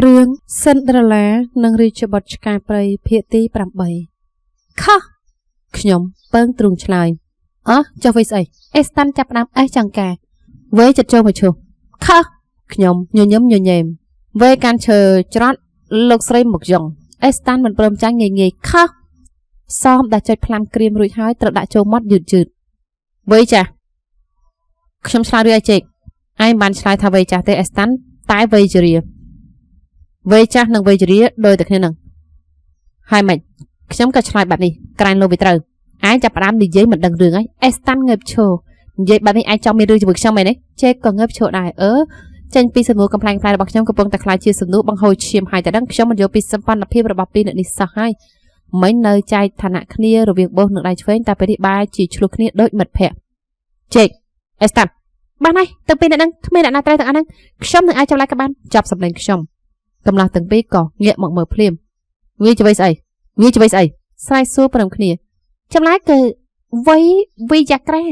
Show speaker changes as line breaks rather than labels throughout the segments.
រឿងសិនដ្រឡានិងរាជបុត្រឆ្កែព្រៃភាគទី8ខោះខ្ញុំពើងទ្រូងឆ្លើយអោះចុះវិញស្អីអេស្តាន់ចាប់ផ្ដើមអេះចង្ការវេចិត្តចូលមកឈុះខោះខ្ញុំញញឹមញញែមវេកាន់ឈើច្រត់លោកស្រីមកយ៉ងអេស្តាន់មិនព្រមចាញ់ងាយងាយខោះសមដែលចុចផ្លាំក្រៀមរួចហើយត្រូវដាក់ចូលមាត់យឺតយឺតវេចាស់ខ្ញុំឆ្លើយរួចឲ្យជេកឯងបានឆ្លើយថាវេចាស់ទេអេស្តាន់តែវេជរាវ័យចាស់និងវ័យជរាដូចតែគ្នានឹងហើយម៉េចខ្ញុំក៏ឆ្លើយបែបនេះក្រែងលោវាត្រូវឯងចាប់ផ្ដើមនិយាយមិនដឹងរឿងហើយអេស្តាន់ងើបឈរនិយាយបែបនេះឯងចង់មានរឿងជាមួយខ្ញុំមែនទេចេកក៏ងើបឈរដែរអឺចេញពីសំណួរកំប្លែងៗរបស់ខ្ញុំកំពុងតែក្លាយជាសំណួរបង្ហូរឈាមហើយតែដឹងខ្ញុំមិនយល់ពីសម្ព័ន្ធភាពរបស់ពីរអ្នកនេះសោះហើយមិញនៅចែកឋានៈគ្នារវាងបោសនិងដៃឆ្វេងតែពេលនេះបែរជាឆ្លោះគ្នាដូចមិត្តភក្តិចេកអេស្តាន់បានហើយទៅពេលអ្នកនឹងគ្មានអ្នកណាត្រូវទាំងអស់ហ្នឹងខ្ញុំនឹងអាចចម្លែកក៏បានចាប់សម្លេងខ្ញុំកំឡោះទាំងពីរក៏ងាកមកមើលភ្លាមវាជាអ្វីស្អីវាជាអ្វីស្អីស្រែកសួរព្រមគ្នាចម្លែកគឺវ័យវីយ៉ាក្រា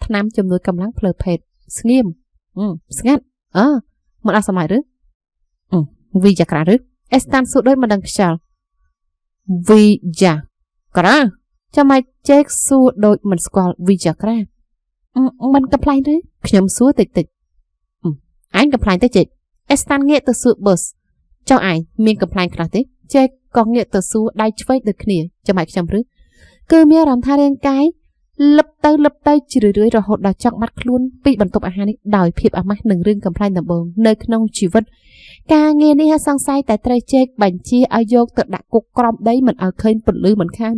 ថ្នាំជំនួយកម្លាំងផ្លូវភេទស្ងៀមស្ងាត់អើមិនអស់សម័យឬវីយ៉ាក្រាឬអេស្តានសួរដូចមិនដឹងខ្យល់វីយ៉ាក្រាចាំឲ្យជែកសួរដូចមិនស្គាល់វីយ៉ាក្រាមិនកំប្លែងឬខ្ញុំសួរតិចតិចអញកំប្លែងទេជែកអេស្តានងាកទៅសួរបូសចុះឯងមានកំប្លែងខ្លះទេចេកក៏ងាកទៅសួរដៃឆ្វេងដូចគ្នាចាំឲ្យខ្ញុំឬគឺមានអារម្មណ៍ថារាងកាយលឹបទៅលឹបទៅជ្រឿយរឿយរហូតដល់ចង់បាត់ខ្លួនពីបន្ទប់អាហារនេះដោយភាពអាម៉ាស់នឹងរឿងកំប្លែងដំបូងនៅក្នុងជីវិតការងារនេះសង្ស័យតែត្រូវចេកបញ្ជាឲ្យយកទៅដាក់គុកក្រោមដីមិនឲ្យឃើញពន្លឺមិនខាន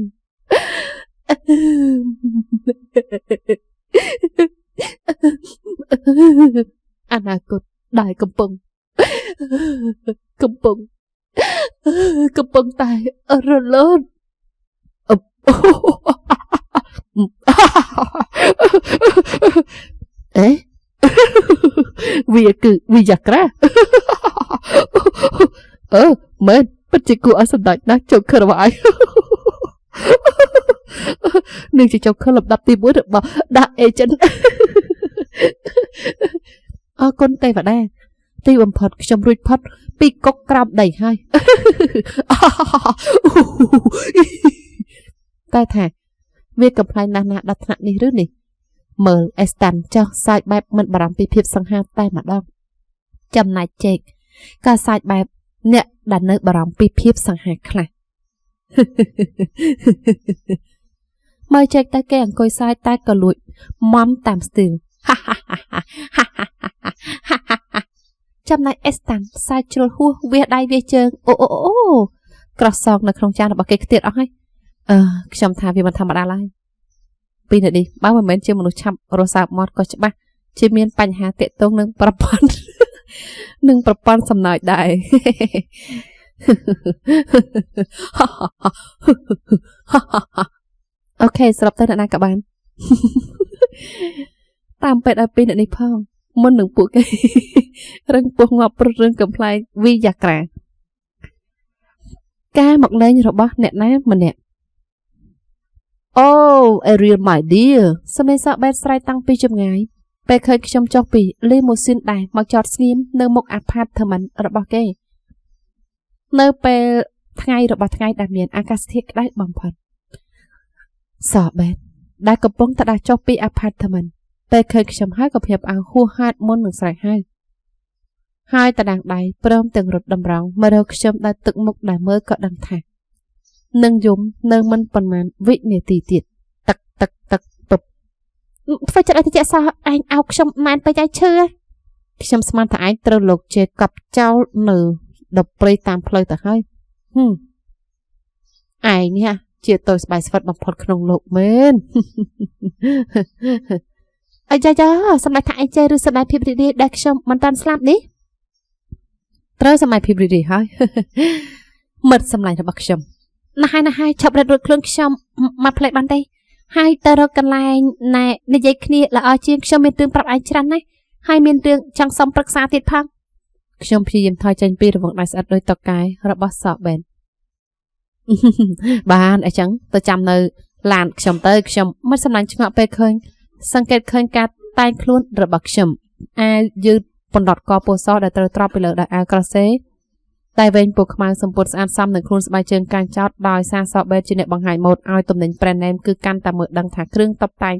អនាគតដែលកំពុងកំពុងតែរលត់អេវាគឺវីយ៉ាក្រាអឺមែនពិតជាគួរឲ្យសម្ដេចណាស់ចុងខរបស់ឯងនឹងជាចុងខលំដាប់ទី1របស់ដាក់អេចិនអរគុណទេវតាទីបំផុតខ្ញុំរួចផុតពីគុកក្រោមដីហើយតែថាវាកំប្លែងណាស់ណាដល់ថ្នាក់នេះឬនេះមើលអេស្តាន់ចោះសាច់បែបមិនបារម្ភពីភាពសង្ហាតែម្ដងចំណែកចេកក៏សាច់បែបអ្នកដែលនៅបារម្ភពីភាពសង្ហាខ្លះមើលចេកតែគេអង្គុយសាយតែក៏លួចមមតាមស្ទីលចំណែកអេស្តាន់សាច់ជ្រុលហួសវាសដៃវាសជើងអូអូអូក្រសងនៅក្នុងចានរបស់គេខ្ទៀតអស់ហើយអឺខ្ញុំថាវាមិនធម្មតាឡើយពីនេះបើមិនមែនជាមនុស្សឆាប់រសើបមាត់ក៏ច្បាស់ជាមានបញ្ហាតាក់ទងនឹងប្រព័ន្ធនឹងប្រព័ន្ធសំណើចដែរអូខេស្រាប់ទៅអ្នកណាក៏បានតាមពេទ្យឲ្យពីអ្នកនេះផងមុននឹងពួកគេរឹងពោះងាប់ព្រោះរឿងកំប្លែងវីយ៉ាក្រាការមកលេងរបស់អ្នកណាម្នាក់អូ Ariel my dear សម្លេងសក់បែតស្រែកតាំងពីចម្ងាយពេលឃើញខ្ញុំចុះពីលីម៉ូស៊ីនដែរមកចតស្ងៀមនៅមុខអាផាតថមិនរបស់គេនៅពេលថ្ងៃរបស់ថ្ងៃដែលមានអាកាសធាតុក្តៅបំផុតសក់បែតដែលកំពុងតដាចុះពីអាផាតថមិនពេលឃើញខ្ញុំហើយក៏ភ្ញាក់ផ្អើលហួសហេតុមុននឹងស្រែកហៅហើយតដាងដៃព្រមទាំងរត់តម្រង់មករកខ្ញុំដោយទឹកមុខដែលមើលក៏ដឹងថានឹងយំនៅមិនប៉ុន្មានវិនាទីទៀតទឹកទឹកទឹកពឹបធ្វើចិត្តឲ្យតិចសោះឯងអោបខ្ញុំម៉ែនពេកឲ្យឈឺខ្ញុំស្មានថាឯងត្រូវលោកជេកប់ចោលនៅដព្រៃតាមផ្លូវទៅហើយហឹមឯងនេះជាតូចស្បាយស្វិតបំផុតក្នុងលោកមែនអាយ៉ាយ៉ាសម្ដេចថាឯងចេះឬសម្ដេចភាពរីករាយដែលខ្ញុំមិនតាន់ស្លាប់នេះត្រូវសម្ដេចភាពរីករាយហើយមិត្តសម្លាញ់របស់ខ្ញុំណាស់ហើយណាស់ហើយឆាប់រត់រួចខ្លួនខ្ញុំមកផ្លេចបានទេហើយទៅរកកន្លែងណែនិយាយគ្នាល្អជាងខ្ញុំមានរឿងប្រាប់ឯងច្រើនណាស់ហើយមានរឿងចង់សុំប្រឹក្សាទៀតផងខ្ញុំព្យាយាមថយចេញពីរង្វង់ដៃស្អិតដោយតកែរបស់សបេនបានអញ្ចឹងទៅចាំនៅឡានខ្ញុំទៅខ្ញុំមិនសម្លាញ់ឆ្ងក់ពេលឃើញសង្កេតឃើញការតែងខ្លួនរបស់ខ្ញុំអាវយឺតបណ្ដត់កពណ៌សដែលត្រូវត្រប់ពីលើដោយអាវក្រសេ តែវែងពណ៌ខ្មៅសម្ពុតស្អាតសមនឹងខ្លួនស្បែកជើងកាងចោតដោយសារសបេតជាអ្នកបង្ហាញម៉ូដឲ្យទំនិញ brand name គឺកាន់តែមើលដឹងថាគ្រឿងតុបតែង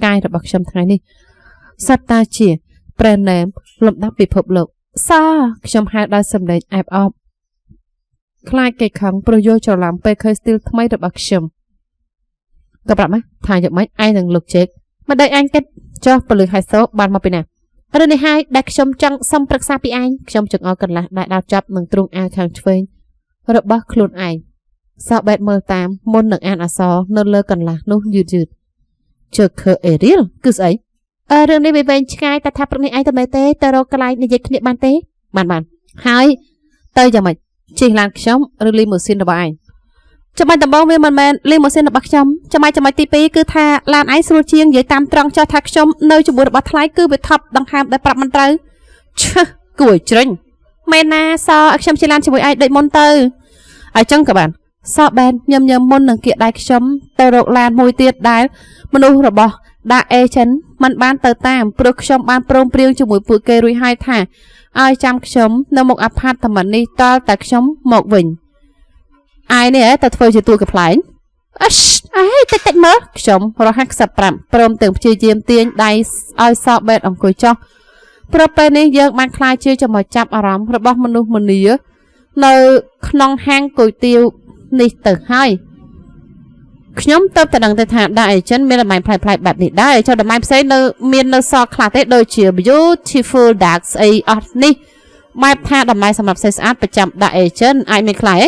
កាយរបស់ខ្ញុំថ្ងៃនេះសត្វតាជា brand name លំដាប់ពិភពលោកសខ្ញុំហៅដោយសម្លេងអែបអបខ្លាចគេខឹងព្រោះយល់ច្រឡំពេលឃើញ style ថ្មីរបស់ខ្ញុំក៏ប្រាប់មកថាយកម៉េចឯងនឹងលោកជេកមិនដេចឯងគិតចុះពលឺហៃសូបានមកពីណារឿងនេះហើយដែលខ្ញុំចង់សុំប្រឹក្សាពីឯងខ្ញុំចង្អុលកន្លះដែលដោតចាប់នឹងទ្រូងអាវខាងឆ្វេងរបស់ខ្លួនឯងសោបេតមើលតាមមុននឹងអានអក្សរនៅលើកន្លះនោះយឺតយឺតជើខើអេរៀលគឺស្អីអឺរឿងនេះវាវែងឆ្ងាយតែថាព្រឹកនេះឯងទៅមែនទេទៅរកកន្លែងនិយាយគ្នាបានទេបានបានហើយទៅយ៉ាងម៉េចជិះឡានខ្ញុំឬលីម៉ូស៊ីនរបស់ឯងចំណុចដំបូងវាមិនមែនលីម៉ូស៊ីនរបស់ខ្ញុំចំណុចចំណុចទី2គឺថាឡានឯងស្រួលជាងនិយាយតាមត្រង់ចោះថាខ្ញុំនៅជាមួយរបស់ថ្លៃគឺវាថប់ដង្ហើមដែលប្រាប់មិនត្រូវឆឹះគួរឲ្យជ្រុញមែនណាសឲ្យខ្ញុំជិះឡានជាមួយឯងដូចមុនទៅឲ្យចឹងក៏បានសបែនញឹមញឹមមុននឹងគៀកដៃខ្ញុំទៅរកឡានមួយទៀតដែលមនុស្សរបស់ដាក់អេចិនមិនបានទៅតាមព្រោះខ្ញុំបានព្រមព្រៀងជាមួយពួកគេរួចហើយថាឲ្យចាំខ្ញុំនៅមុខអាផាតមិននេះតលតែខ្ញុំមកវិញអាយនេះទៅធ្វើជាតួកំ pl ែងអេអេតិចតិចមើលខ្ញុំរហ័សខ្សឹប5ព្រមទាំងព្យាយាមទាញដៃឲ្យសបេតអង្គុយចុះព្រោះពេលនេះយើងបានក្លាយជាចំណុចចាប់អារម្មណ៍របស់មនុស្សម្នានៅក្នុងហាងគុយទាវនេះទៅហើយខ្ញុំទៅតែដឹងទៅថាដាក់អេចិនមានតម្លៃប្លែកៗបែបនេះដែរចុះតម្លៃផ្សេងនៅមាននៅសល់ខ្លះទេដូចជា beautiful dark ស្អីអស់នេះបែបថាតម្លៃសម្រាប់ស្អីស្អាតប្រចាំដាក់អេចិនអាចមានខ្លះទេ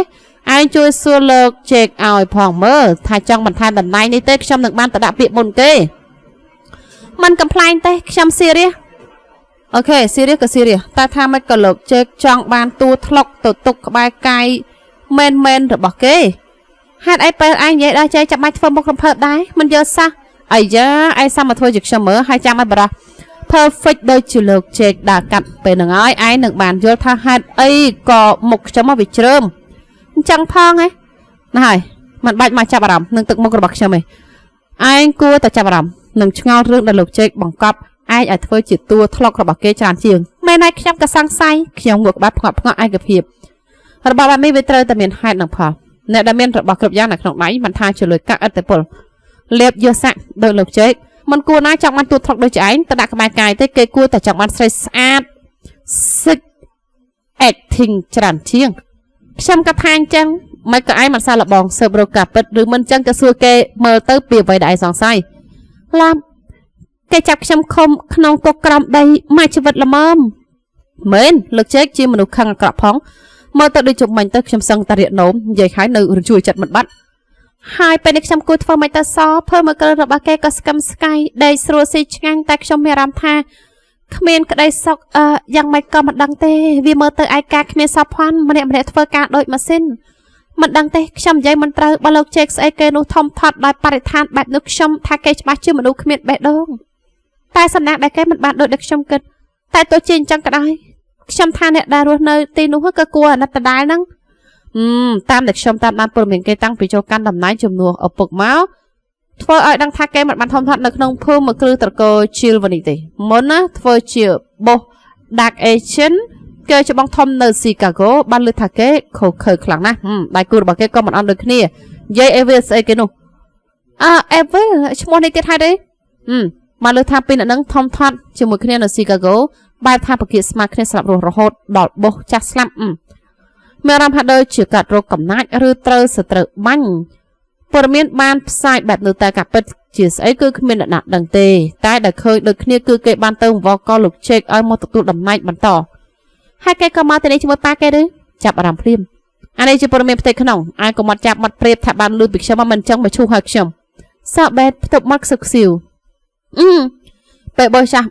ឯងជួយសួរលើកជែកឲ្យផងមើលថាចង់បន្ថែមតម្លៃនេះទេខ្ញុំនឹងបានទៅដាក់ពាក្យមុនគេមិនកំ pl ែងទេខ្ញុំ serious OK serious ក៏ serious តែថាមិនក៏លោកជែកចង់បានតួថ្លុកទៅទុកក្បែរកាយមែនមែនរបស់គេហេតុអីពេលឯងនិយាយដល់ចែកចាំបាច់ធ្វើមុខរំភើបដែរមិនយល់សោះអាយ៉ាឯងសាំមកធ្វើជាខ្ញុំមើលហើយចាំឲ្យបរោះ perfect ដូចជាលោកជែកដើរកាត់ពេលហ្នឹងហើយឯងនឹងបានយល់ថាហេតុអីក៏មុខខ្ញុំមកវាជ្រើមអញ្ចឹងផងហ៎ណាហើយមិនបាច់មកចាប់អារម្មណ៍នឹងទឹកមុខរបស់ខ្ញុំទេឯងគួរតែចាប់អារម្មណ៍នឹងឆ្ងល់រឿងដែលលោកជែកបង្កប់ឯងឲ្យធ្វើជាតួថ្លុករបស់គេច្រើនជាងមែនហើយខ្ញុំក៏សង្ស័យខ្ញុំងក់ក្បាលផ្ងក់ផ្ងក់ឯកភាពរបស់បែបនេះវាត្រូវតែមានហេតុនិងផលអ្នកដែលមានរបស់គ្រប់យ៉ាងនៅក្នុងដៃមិនថាជាលុយកាក់ឥទ្ធិពលលៀបយកសាក់ដោយលោកជែកមិនគួរណាចង់បានតួថ្លុកដូចជាឯងទៅដាក់ក្បែរកាយទេគេគួរតែចង់បានស្រីស្អាតសិច acting ច្រើនជាងខ្ញុំក៏ថាអញ្ចឹងមិនក៏ឯងមិនសាឡបងស៊ើបរកការពិតឬមិនអញ្ចឹងក៏សួរគេមើលទៅពីអ្វីដែលឯងសង្ស័យឡាប់គេចាប់ខ្ញុំឃុំក្នុងគុកក្រោមដីមួយជីវិតល្មមមែនលោកជែកជាមនុស្សខឹងអាក្រក់ផងមើលទៅដូចជុំមិញទៅខ្ញុំសឹងតារាកនោមនិយាយហើយនៅរជួយចិត្តមិនបាត់ហើយពេលនេះខ្ញុំគួរធ្វើមិនទៅសភើមកគ្រឿងរបស់គេក៏ស្កឹមស្កៃដេកស្រួលស៊ីឆ្ងាញ់តែខ្ញុំមានអារម្មណ៍ថាគ្មានក្តីសុខអឺយ៉ាងម៉េចក៏មិនដឹងទេវាមើលទៅឯកាគ្មានសោភ័ណ្ឌម្នាក់ម្នាក់ធ្វើការដូចម៉ាស៊ីនមិនដឹងទេខ្ញុំនិយាយមិនត្រូវបើលោកជេកស្អីគេនោះធំធាត់ដោយបរិស្ថានបែបនោះខ្ញុំថាគេច្បាស់ជាមនុស្សគ្មានបេះដូងតែសំណាងដែលគេមិនបានដូចដែលខ្ញុំគិតតែទោះជាអញ្ចឹងក៏ដោយខ្ញុំថាអ្នកដែលរស់នៅទីនោះក៏គួរអាណិតដដែលហ្នឹងតាមដែលខ្ញុំតាមបានព័ត៌មានគេតាំងពីចូលកាន់តំណែងជំនួសឪពុកមកធ្វើឲ្យដឹងថាគេមិនបានធំធាត់នៅក្នុងភូមិគ្រឹះត្រកូលជីលវនីទេមុនណាធ្វើជាបោះ Dark Agent គេច្បងធំនៅស៊ីកាហ្គោបានលើថាគេខូខើខ្លាំងណាស់ដៃគូរបស់គេក៏មិនអន់ដូចគ្នានិយាយអេវីលស្អីគេនោះអើអេវីលឈ្មោះនេះទៀតហើយទេបានលើថាពីអ្នកនឹងធំធាត់ជាមួយគ្នានៅស៊ីកាហ្គោបែបថាពគាស្មាគ្នាស្លាប់រស់រហូតដល់បោះចាស់ស្លាប់មានអារម្មណ៍ថាដូចជាកាត់រោគកំណាចឬត្រូវសត្រូវបាញ់ព័ត៌មានបានផ្សាយបែបនៅតែកាពិតជាស្អីគឺគ្មានអ្នកណាដឹងទេតែដែលឃើញដូចគ្នាគឺគេបានទៅអង្វរកលោកជេកឲ្យមកទទួលតំណែងបន្តហើយគេក៏មកទីនេះជាមួយប៉ាគេឬចាប់អារម្មណ៍ភ្លាមអានេះជាព័ត៌មានផ្ទៃក្នុងឯងក៏មកចាប់មាត់ព្រាបថាបានលឺពីខ្ញុំមកមិនចឹងមកឈូសឲ្យខ្ញុំសក់បែតផ្ទប់មកខ្សឹកខ្សៀវអឺពេលបោះចាស់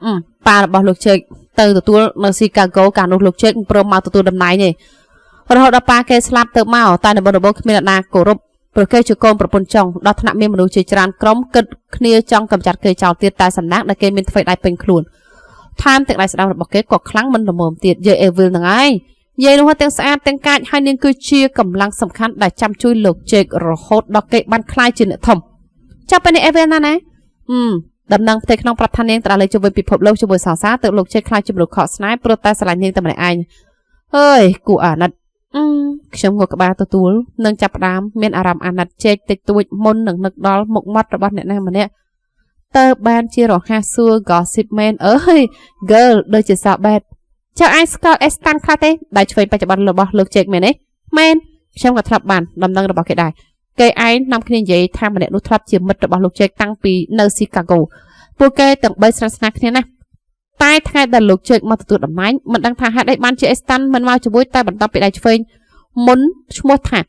ប៉ារបស់លោកជេកទៅទទួលនៅស៊ីកាហ្គោកាលនោះលោកជេកព្រមមកទទួលតំណែងទេរហូតដល់ប៉ាគេស្លាប់ទៅមកតែនៅដំបូងគ្មានអ្នកណាគោរពព្រោះគេជាកូនប្រពន្ធចុងដល់ថ្នាក់មានមនុស្សជាច្រើនក្រុមគិតគ្នាចង់កម្ចាត់គេចោលទៀតតែសំណាងដែលគេមានធ្វើដៃពេញខ្លួនថែមទាំងដៃស្ដាំរបស់គេក៏ខ្លាំងមិនល្មមទៀតយាយអេវីលហ្នឹងឯងយាយនោះទាំងស្អាតទាំងកាចហើយនាងគឺជាកម្លាំងសំខាន់ដែលចាំជួយលោកជេករហូតដល់គេបានក្លាយជាអ្នកធំចាប់ពេលនេះអេវីលណាណាដំណឹងផ្ទៃក្នុងប្រាប់ថានាងត្រាស់លេខជុំវិញពិភពលោកជាមួយសង្សារទើបលោកជេកក្លាយជាមនុស្សខកស្នេហ៍ព្រោះតែស្រឡាញ់នាងតែម្នាក់ឯងអើយគួរអាណិត ខ្ញុំងក់ក្បាលទទួលនិងចាប់ផ្ដើមមានអារម្មណ៍អាណិតជែកតិចតួចមុននឹងនឹកដល់មុខមាត់របស់អ្នកណាម្នាក់តើបានជារហ័សសួរ gossip មែនអើយ girl ដូចជាសបែតចៅឯងស្គាល់អេស្តាន់ខ្លះទេដែលឆ្វេងបច្ចុប្បន្នរបស់លោកជេកមែនទេមែនខ្ញុំក៏ធ្លាប់បានដំណឹងរបស់គេដែរគេឯងនាំគ្នានិយាយថាម្នាក់នោះធ្លាប់ជាមិត្តរបស់លោកជេកតាំងពីនៅស៊ីកាហ្គោពួកគេទាំងបីស្និទ្ធស្នាលគ្នាណាស់តែថ្ងៃដែលលោកជេកមកទទួលតំណែងមិនដឹងថាហេតុអីបានជាអេស្តាន់មិនមកជាមួយតែបន្ទាប់ពីដៃឆ្វេងមុនឈ្មោះថា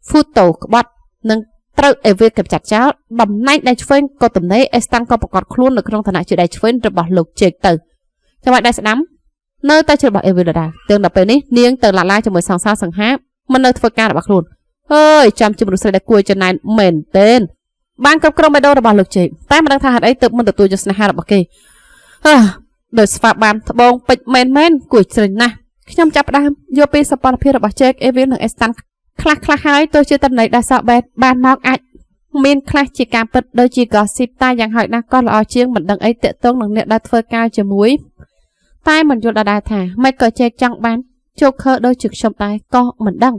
ហ្វូតូក្បត់នឹងត្រូវអេវីកម្ចាត់ចោលតំណែងដៃឆ្វេងក៏ទំនេរអេស្តាន់ក៏ប្រកាសខ្លួននៅក្នុងឋានៈជាដៃឆ្វេងរបស់លោកជេកទៅចំណែកដៃស្ដាំនៅតែជារបស់អេវីដដែលទាំងដល់ពេលនេះនាងទៅឡាឡាជាមួយសង្សារសង្ហាមិននៅធ្វើការរបស់ខ្លួនអើយចាំជាមនុស្សស្រីដែលគួរចំណែនមែនទែនបានគ្រប់គ្រងបេះដូងរបស់លោកជេកតែមិនដឹងថាហេតុអីទើបមិនទទួលយកស្នេហារបស់គេអើដោយស្វាបានត្បូងពេជ្រមែនមែនគួរជ្រិញណាស់ខ្ញុំចាប់ផ្ដើមយកពីសពលភាពរបស់ជេកអេវីលនិងអេស្តាន់ខ្លះខ្លះហើយទោះជាតំណែងដែលសបែតបានមកអាចមានខ្លះជាការពិតដូចជា gossip តែយ៉ាងហោចណាស់ក៏ល្អជាងមិនដឹងអីតាក់ទងនឹងអ្នកដែលធ្វើការជាមួយតែមិនយល់ដដែលថាមិនក៏ជែកចង់បានជោគខើដូចជាខ្ញុំដែរក៏មិនដឹង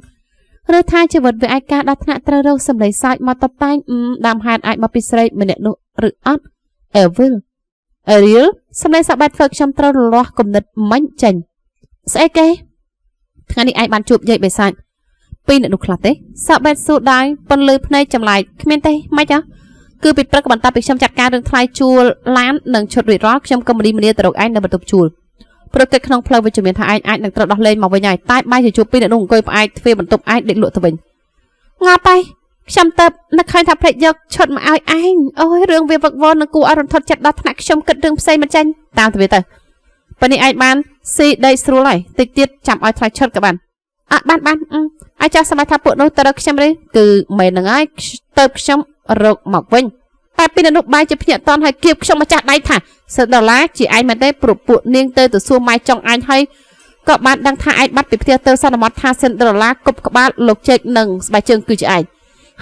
ឬថាជីវិតវាអាចការដល់ថ្នាក់ត្រូវរកសម្លេងសើចមកតបតែងដើមហេតុអាចមកពីស្រីម្នាក់នោះឬអត់អេវិលអេរៀលសម្លេងសបែតធ្វើខ្ញុំត្រូវរលាស់គំនិតមិញចេញស្អីគេថ្ងៃនេះឯងបានជួបយាយបិសាចពីអ្នកនោះខ្លះទេសបែតសួរដៃពន្លឺភ្នែកចម្លែកគ្មានទេម៉េចហ៎គឺពីព្រឹកបន្ទាប់ពីខ្ញុំចាត់ការរឿងថ្លៃជួលឡាននិងឈុតរួចរាល់ខ្ញុំក៏មនីមនីទៅរកឯងនៅបន្ទប់ជួលព្រោះគិតក្នុងផ្លូវវិជ្ជមានថាឯងអាចនឹងត្រូវដោះលែងមកវិញហើយតែបែរជាជួបពីអ្នកនោះអង្គុយផ្អែកទ្វារបន្ទប់ឯងដេកលក់ទៅវិញងាប់ហើយខ្ញុំទៅនឹកឃើញថាភ្លេចយកឈុតមកឲ្យឯងអូយរឿងវាវឹកវរនឹងគួរឲ្យរន្ធត់ចិត្តដល់ថ្នាក់ខ្ញុំគិតរឿងផ្សេងមិនចាញ់តាមទៅវាទៅពេលនេះឯងបានស៊ីដេកស្រួលហើយតិចទៀតចាំឲ្យថ្លៃឈុតក៏បានអត់បានបានអាចចាស់សម័យថាពួកនោះទៅរកខ្ញុំទេគឺមែនហ្នឹងហើយទៅខ្ញុំរកមកវិញតែពីនោះបែរជាភ្ញាក់តន់ហើយគៀបខ្ញុំម្ចាស់ដៃថាសិដុល្លារជាឯងមែនទេព្រោះពួកនាងទៅទៅសួរម៉ែចុងអញហើយក៏បានដឹងថាឯងបាត់ពីផ្ទះទៅសន្មត់ថាសិដុល្លារគប់ក្បាលលោកជែកនឹងស្បែកជើងគឺជាឯង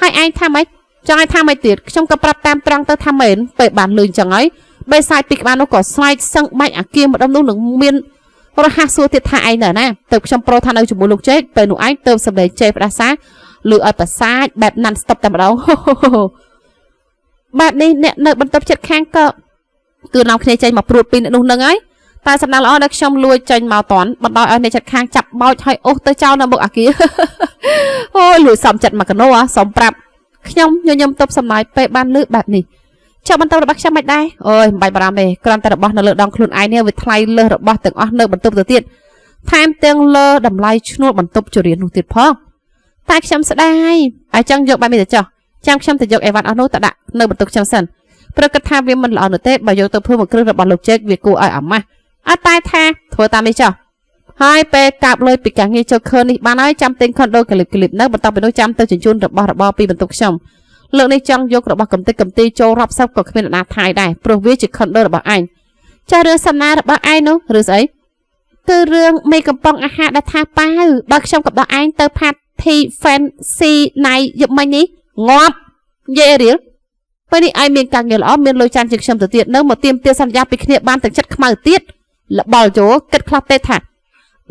ហើយឯងថាម៉េចចង់ឲ្យថាម៉េចទៀតខ្ញុំក៏ប្រាប់តាមត្រង់ទៅថាមែនពេលបានលឺចឹងហើយបេសាយពីក្បាលនោះក៏ស្លែកសឹងបាច់អាគារម្ដុំនោះនឹងមានរហ័សសួរទៀតថាឯងនៅណាទៅខ្ញុំប្រូថានៅជាមួយលោកជែកពេលនោះឯងទៅសម្លេងជេរផ្ដាសាលឺឲ្យប្រសាចបែបណាន់ស្តុបតែម្ដងបែបនេះអ្នកនៅបន្ទប់ចិត្តខាងក៏គឺនាំគ្នាចេញមកព្រួតពីអ្នកនោះនឹងហើយតែសំណាងល្អដែលខ្ញុំលួចចេញមកតន់បណ្ដោយឲ្យអ្នកចិត្តខាងចាប់បោចឲ្យអូសទៅចោលនៅមុខអាគារអូយលួចសំចិត្តមកកណោសំប្រាប់ខ្ញុំញញឹមទប់សំណើចពេលបានលឺបែបនេះចុះបន្ទប់របស់ខ្ញុំមិនដែរអូយមិនបាច់បារម្ភទេគ្រាន់តែរបស់នៅលើដងខ្លួនឯងនេះវាថ្លៃលើសរបស់ទាំងអស់នៅបន្ទប់ទៅទៀតថែមទាំងលើតម្លៃឈ្នួលបន្ទប់ជរាននោះទៀតផងតែខ្ញុំស្ដាយឲ្យចង់យកបែបនេះទៅចុះចាំខ្ញុំទៅយកអីវ៉ាន់អស់នោះទៅដាក់នៅបន្ទប់ខ្ញុំសិនព្រោះគិតថាវាមិនល្អនោះទេបើយកទៅធ្វើមួយគ្រឿងរបស់លោកជេកវាគួរឲ្យអាម៉ាស់អត់តែថាធ្វើតាមនេះចុះហើយពេលកាបលុយពីការងារចូលខើនេះបានហើយចាំទិញខុនដូក្លីបក្លីបនៅបន្ទាប់ពីនោះចាំទៅជញ្ជូនរបស់របរពីបន្ទប់ខ្ញុំលើកនេះចង់យករបស់កំតិចកំទីចូលរាប់សិបក៏គ្មានអ្នកណាថៃដែរព្រោះវាជាខុនដូរបស់ឯងចាស់រឿងសំណារបស់ឯងនោះឬស្អីគឺរឿងមេកំប៉ុងអាហារដែលថាប៉ាវបើខ្ញុំក៏ដោះឯងទៅផាត់ធី fancy ណៃយប់មិញនេះងាប់និយាយរៀលពេលនេះឯងមានការងារល្អមានលុយចានជាងខ្ញុំទៅទៀតនៅមកទៀមទាសន្យាពីគ្នាបានទាំងចិត្តខ្មៅទៀតលបល់ចូលគិតខ្លះទេថា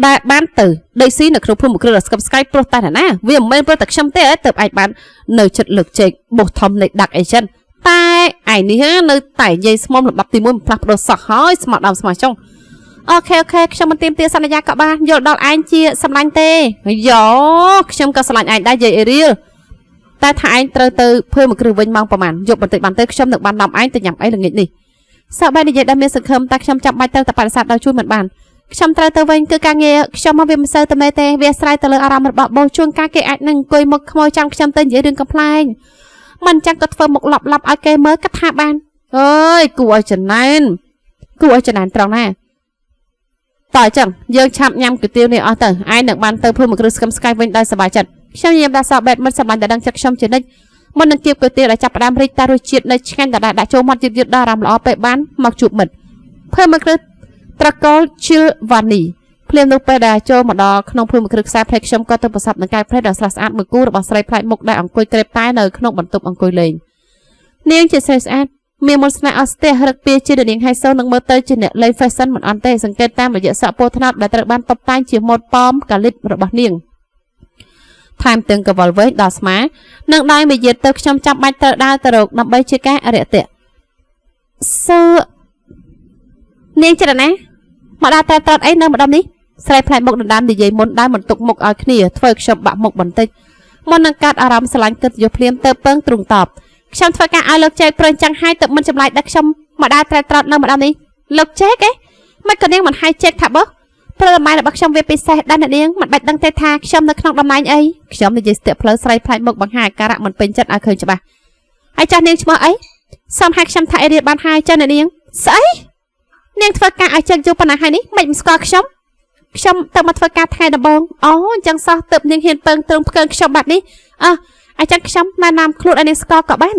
ដែលបានទៅដីស៊ីនៅក្នុងភូមិគ្រឿងស្កឹមស្កៃព្រោះតែណាវាមិនមែនព្រោះតែខ្ញុំទេទៅឯងបាននៅចិត្តលើកជែកបុះធំនៃដាក់អីចឹងតែឯនេះនៅតែនិយាយស្មុំលំដាប់ទី1មិនផ្លាស់ប្ដូរសោះហើយស្មោះដើមស្មោះចុងអូខេអូខេខ្ញុំមិនទៀមទាសន្យាក៏បានយល់ដល់ឯងជាសម្លាញ់ទេយោខ្ញុំក៏ស្រឡាញ់ឯងដែរយាយអេរៀលតែថាឯងត្រូវទៅភើមួយគ្រឿងវិញម៉ោងប្រហែលយប់បន្តិចបានទេខ្ញុំនឹងបាននាំឯងទៅញ៉ាំអីល្ងាចនេះសប្បាយនិយាយដែលមានសង្ឃឹមតែខ្ញុំចាំបាច់ត្រូវតែបដិសេធដោយជួយមិនបានខ្ញុំត្រូវទៅវិញគឺការងារខ្ញុំមកវាមិនសូវតែមេទេវាស្រ័យទៅលើអារម្មណ៍របស់បងជួនកាលគេអាចនឹងអង្គុយមុខខ្មោចចាំខ្ញុំទៅនិយាយរឿងកំ pl ែងមិនចាំក៏ធ្វើមុខឡប់ឡប់ឲ្យគេមើលគិតថាបានអើយគួរឲ្យចំណែនគួរឲ្យចំណែនត្រង់ណាតើអញ្ចឹងយើងឆាប់ញ៉ាំគុយទាវនេះអស់ទៅឯងនឹងបានទៅភូមិគ្រឹះស្កឹមស្កាយវិញដោយសប្បាយចិត្តខ្ញុំញ៉ាំដល់សបែតមិនសម្លាញ់តែដឹងចិត្តខ្ញុំជានិច្ចមុននឹងគៀបគុយទាវដែលចាប់ផ្ដើមរីកតែរសជាតិនៅឆ្ងាញ់ដដែលដាក់ចូលមាត់យឺតយឺតដល់អារម្មណ៍ល្អពេលបានមកជួបមិត្តភូមិគ្រឹះត្រកូលឈីលវ៉ានីភ្លាមនោះពេលដែលចូលមកដល់ក្នុងភូមិគ្រឹះខ្សែភ្នែកខ្ញុំក៏ទៅប្រសពនឹងកែវភ្នែកដ៏ស្រស់ស្អាតមួយគូរបស់ស្រីប្លែកមុខដែលអង្គុយក្រេបតែនៅក្នុងបន្ទប់អង្គុយលេងនាងជាស្រីស្អាតមានមន្តស្នេហ៍អស់ស្ទះរឹកពីជានាងហៃសូនឹងមើលទៅជាអ្នកលេង fashion មិនអន់ទេសង្កេតតាមរយៈសក់ពោថ្នោតដែលត្រូវបានតុបតែងជាម៉ូដប៉មកាលីបរបស់នាង ថែមទាំងកវលវែងដល់ស្មានិងដៃមួយយាតទៅខ្ញុំចាំបាច់ត្រូវដើរទៅរកដើម្បីជាការរាក់ទាក់សួរនាងចរណាមកដើរតែត្រត់អីនៅម្ដុំនេះស្រីផ្លែមុខដណ្ដើមនិយាយមុនដើរមិនទុកមុខឲ្យគ្នាធ្វើខ្ញុំបាក់មុខបន្តិចមុននឹងកាត់អារម្មណ៍ស្រឡាញ់កិត្តិយសភ្លាមទៅពឹងទ្រូងតបខ្ញុំធ្វើការឲ្យលោកចែកព្រឹងចឹងហើយទៅមិនចម្លែកដល់ខ្ញុំមកដើរត្រែត្រត់នៅម្ដុំនេះលោកចែកអេមិនក៏នាងមិនហៅចែកថាបើព្រោះតំណែងរបស់ខ្ញុំវាពិសេសដែរអ្នកនាងមិនបាច់ដឹងទេថាខ្ញុំនៅក្នុងតំណែងអីខ្ញុំនិយាយស្ទាក់ផ្លូវស្រីផ្លែមុខបង្ហាញអាការៈមិនពេញចិត្តឲ្យឃើញច្បាស់ហើយចាស់នាងឈ្មោះអីសូមហៅខ្ញុំថាអេរៀនបានហើយចាស់អ្នកនាងស្អីនាងធ្វើការឲ្យជើងយូរប៉ុណ្ណាហើយនេះមិនស្គាល់ខ្ញុំខ្ញុំទៅមកធ្វើការថ្ងៃដំបូងអូអញ្ចឹងសោះទើបនាងហ៊ានពើងទ្រង់ផ្កើងខ្ញុំបែបនេះអើអញ្ចឹងខ្ញុំណែនាំខ្លួនឲ្យនាងស្គាល់ក៏បាន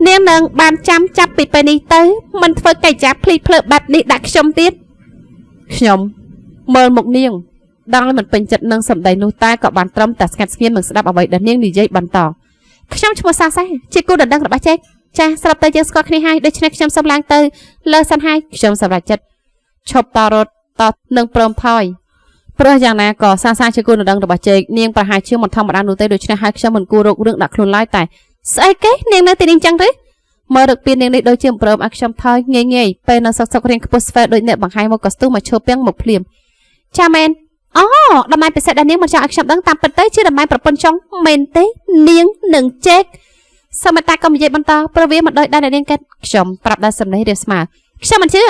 នាងនឹងបានចាំចាប់ពីពេលនេះទៅមិនធ្វើកិច្ចការភ្លីភ្លើបែបនេះដាក់ខ្ញុំទៀតខ្ញុំមើលមុខនាងដឹងមិនពេញចិត្តនឹងសម្ដីនោះតែក៏បានត្រឹមតែស្ងាត់ស្ងៀមនិងស្ដាប់អ្វីដែលនាងនិយាយបន្តខ្ញុំឈ្មោះសាសាជាគូដណ្ដឹងរបស់ចេកចាស់ស្រាប់តែយើងស្គាល់គ្នាហើយដូច្នេះខ្ញុំសូមឡើងទៅលើសិនហើយខ្ញុំសម្រេចចិត្តឈប់តរត់តនឹងព្រមថយព្រោះយ៉ាងណាក៏សាសាជាគូដណ្ដឹងរបស់ចេកនាងប្រហែលជាមិនធម្មតានោះទេដូច្នេះហើយខ្ញុំមិនគួររករឿងដាក់ខ្លួនឡើយតែស្អីគេនាងនៅទីនេះចឹងទេមើលរឹកពីនាងនេះដូចជាព្រមឲ្យខ្ញុំថយងាយងាយពេលនៅសុកសុករៀងខ្ពស់ស្វែដូចអ្នកបង្ហាញមកកស្ទូមកឈើពាំងមកភ្លាមចាមែនអូតំណែងពិសេសដែលនាងមិនចង់ឲ្យខ្ញុំដឹងតាមពិតទៅជាតំណែងប្រពន្ធចុងមែនទេនាងនឹងចេកសមតាកុំនិយាយបន្តព្រោះវាមិនដូចដែរអ្នកនាងគិតខ្ញុំប្រាប់ដល់សំណេះរៀបស្មើខ្ញុំមិនជឿ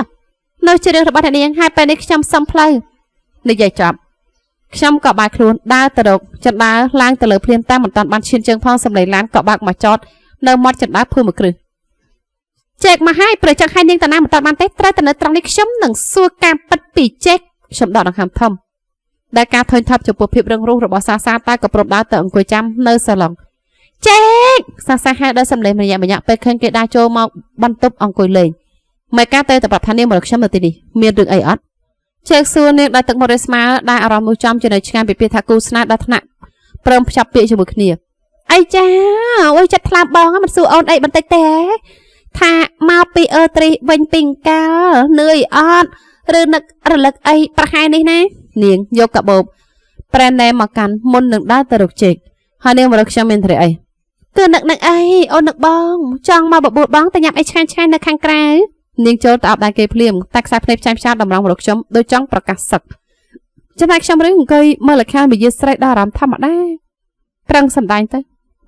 នៅជារឿងរបស់អ្នកនាងហើយពេលនេះខ្ញុំសុំផ្លូវនិយាយចប់ខ្ញុំក៏បាយខ្លួនដើរទៅរកចណ្ដើឡើងទៅលើភ្លាមតែមិនតាន់បានឈានជើងផងសំឡេងឡានក៏បើកមកចតនៅមាត់ចណ្ដើភើមួយគ្រឹះចេកមកហើយព្រោះចង់ឲ្យនាងតាណាមិនតាន់បានទេត្រូវតែនៅត្រង់នេះខ្ញុំនឹងសួរការពិតពីចេកខ្ញុំដកដង្ហើមធំដែលការធុញថប់ចំពោះភាពរឹងរូសរបស់សាសាតែក៏ព្រមដើរទៅអង្គុយចាំនៅសាឡុងចេកសាសាហៅដល់សំឡេងម្នាក់ម្នាក់ពេលឃើញគេដើរចូលមកបន្ទប់អង្គុយលេងមិនកាទៅតែប្រាប់ថានាងមកខ្ញុំនៅទីនេះមានរឿងអីអត់ចេកសួរនាងដោយទឹកមុខរស្មើដែលអារម្មណ៍នោះចំជានៅឆ្ងាយពីពាក្យថាគូស្នេហ៍ដល់ថ្នាក់ព្រមភ្ជាប់ពាក្យជាមួយគ្នាអីចាអូយចិត្តថ្លាបងមិនសួរអូនអីបន្តិចទេថាមកពីអឺត្រីវិញពីកាលនឿយអត់ឬនឹករលឹកអីប្រហែលនេះណានាងយកកាបូបប្រែណែមកកាន់មុននឹងដើរទៅរកចេកហើយនាងមករកខ្ញុំមានត្រីអីគឺនឹកនឹកអីអូននឹកបងចង់មកបបួលបងតែញ៉ាំអីឆ្ងាញ់ឆ្ងាញ់នៅខាងក្រៅនាងចូលទៅអបដៃគេភ្លាមតែខ្សែភ្នែកផ្ចាញ់ផ្ចាតម្រង់មករកខ្ញុំដូចចង់ប្រកាសសឹកចំណែកខ្ញុំរឿងអង្គុយមើលលខានវិយាស្រីដល់អារម្មណ៍ធម្មតាប្រឹងសំដែងទៅ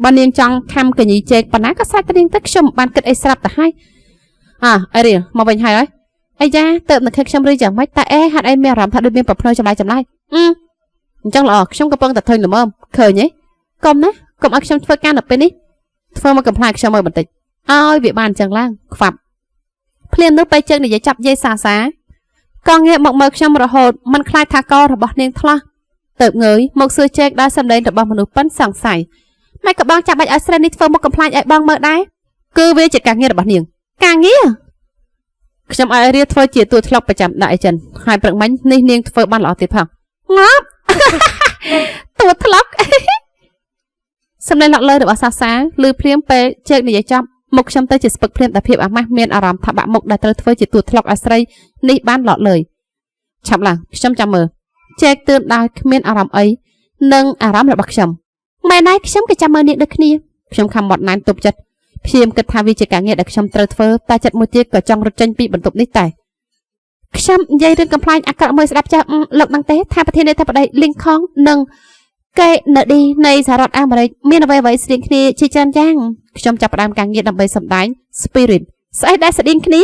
បើនាងចង់ខំកញីចេកប៉ុណ្ណាក៏ស្រេចទៅនាងទៅខ្ញុំបានគិតអីស្រាប់ទៅហើយអើអីរៀលមកវិញហើយអីយ៉ាទៅនឹកឃើញខ្ញុំឬយ៉ាងម៉េចតែអេហាត់អីមានអារម្មណ៍ថាដូចមានប្រភ្នើចម្លែកចម្លែកអឺអញ្ចឹងល្អខ្ញុំកំពុងតែធុញល្មមឃើញទេកុំណាកុំឲ្យខ្ញុំធ្វើការនៅពេលនេះធ្វើមកកំប្លែងខ្ញុំមើលបន្តិចឲ្យវាបានអញ្ចឹងឡើងខ្វាប់ភ្លាមនោះពេលជើងនិយាយចាប់យាយសាសាក៏ងាកមកមើលខ្ញុំរហូតមិនខ្លាចថាករបស់នាងថ្លោះទៅងើយមកសួរជែកដល់សម្លេងរបស់មនុស្សប៉ិនសង្ស័យម៉េចក៏បងចាប់បាច់ឲ្យស្រីនេះធ្វើមុខកំប្លែងឲ្យបងមើលដែរគឺវាជាការងាររបស់នាងការងារខ្ញុំឲ្យរៀបធ្វើជាតួធ្លុកប្រចាំដាក់អីចិនហើយព្រឹកមិញនេះនាងធ្វើបានល្អទៀតផងងាប់តួធ្លុកសម្លេងឡក់លើរបស់សាសាលឺភ្លាមពេលជែកនិយាយចប់មុខខ្ញុំទៅជាស្ពឹកភ្លាមតែភាពអាម៉ាស់មានអារម្មណ៍ថាបាក់មុខដែលត្រូវធ្វើជាតួធ្លុកឲ្យស្រីនេះបានឡក់លើយឆាប់ឡើងខ្ញុំចាំមើលជែកទឿនដោយគ្មានអារម្មណ៍អីនិងអារម្មណ៍របស់ខ្ញុំម៉ែណៃខ្ញុំក៏ចាំមើលនាងដូចគ្នាខ្ញុំខំមាត់ណែនទប់ចិត្តព្យាយាមគិតថាវាជាការងារដែលខ្ញុំត្រូវធ្វើតែចិត្តមួយទៀតក៏ចង់រត់ចេញពីបន្ទប់នេះតែខ្ញុំនិយាយរឿងកំប្លែងអាក្រក់មួយស្ដាប់ចាស់លោកដឹងទេថាប្រធានាធិបតីលីងខុងនិងកេណឌីនៃសហរដ្ឋអាមេរិកមានអ្វីៗស្តៀងគ្នាជាច្រើនយ៉ាងខ្ញុំចាប់ផ្ដើមការងារដើម្បីសម្ដែង Spirit ស្អីដែលស្តៀងគ្នា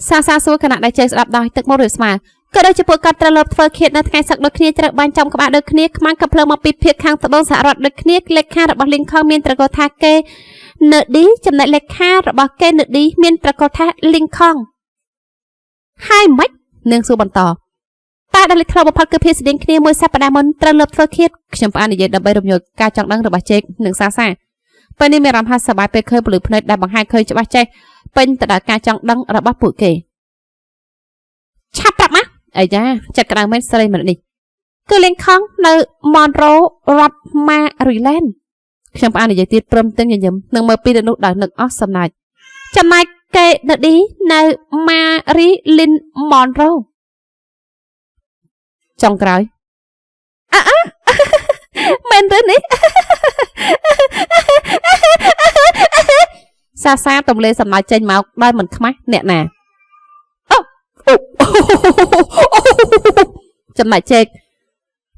សាសាសួរខណៈដែលចេះស្ដាប់ដោយទឹកមុខរៀបស្មើក៏ដូចជាពួកគាត់ត្រូវលបធ្វើឃាតនៅថ្ងៃសឹកដូចគ្នាត្រូវបាញ់ចំក្បាលដូចគ្នាខ្មាំងកាភ្លើងមកពីភាគខាងត្បូងសហរដ្ឋដូចគ្នាលេខារបស់លីងខុងមានត្រកូលថាកេណឌីចំណែកលេខារបស់កេណឌីមានត្រកូលថាលីងខុងហើយម៉េចនាងសួរបន្តតែដែលលេចធ្លោបំផុតគឺភាពស្តៀងគ្នាមួយសប្តាហ៍មុនត្រូវលើបធ្វើឃាតខ្ញុំផ្អាកនិយាយដើម្បីរំញោចការចង់ដឹងរបស់ជេកនិងសាសាពេលនេះមានអារម្មណ៍ថាសប្បាយពេលឃើញពលឺភ្នែកដែលបង្ហាញឃើញច្បាស់ចេះពេញទៅដល់ការចង់ដឹងរបស់ពួកគេឆាប់ប្រាប់មកអីយ៉ាចិត្តក្តៅមែនស្រីម្នាក់នេះគឺលីងខុងនៅមនរ៉ូរដ្ឋម៉ារីឡែនខ្ញុំផ្អាកនិយាយទៀតព្រមទាំងញញឹមនិងមើលពីនោះដោយនឹកអស់សំណាចចំណែកកេណឌីនៅម៉ារីលីនមនរ៉ូចុងក្រោយអើមែនទេនេះ សាសាទម្លេសំណើចចេញមកដោយមិនខ្មាស់អ្នកណាអូអូចំណែកជេក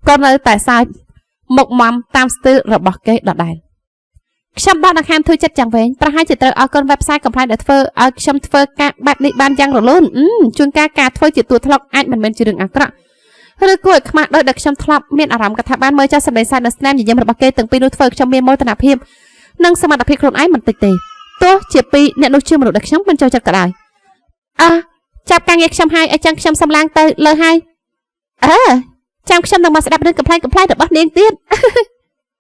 ក៏នៅតែសើចមុខមមតាមស្ទីលរបស់គេដដែលខ្ញុំដកដង្ហើមធូរចិត្តយ៉ាងវែងប្រហែលជាត្រូវអរគុណ website កំប្លែងដែលធ្វើឲ្យខ្ញុំធ្វើការបែបនេះបានយ៉ាងរលូនជួនកាលការធ្វើជាតួថ្លុកអាចមិនមែនជារឿងអាក្រក់ឬគួរឲ្យខ្មាស់ដោយដែលខ្ញុំធ្លាប់មានអារម្មណ៍កថាបានមើលចាស់សម្លេងសើចនៅស្នាមញញឹមរបស់គេទាំងពីរនោះធ្វើឲ្យខ្ញុំមានមោទនភាពនិងសមត្ថភាពខ្លួនឯងមិនតិចទេទោះជាពីរអ្នកនោះជាមនុស្សដែលខ្ញុំមិនចូលចិត្តក៏ដោយអើចាប់ការងារខ្ញុំហើយអញ្ចឹងខ្ញុំសំឡាងទៅលើហើយអើចាំខ្ញុំនឹងមកស្ដាប់រឿងកំប្លែងកំប្លែងរបស់នាងទៀត។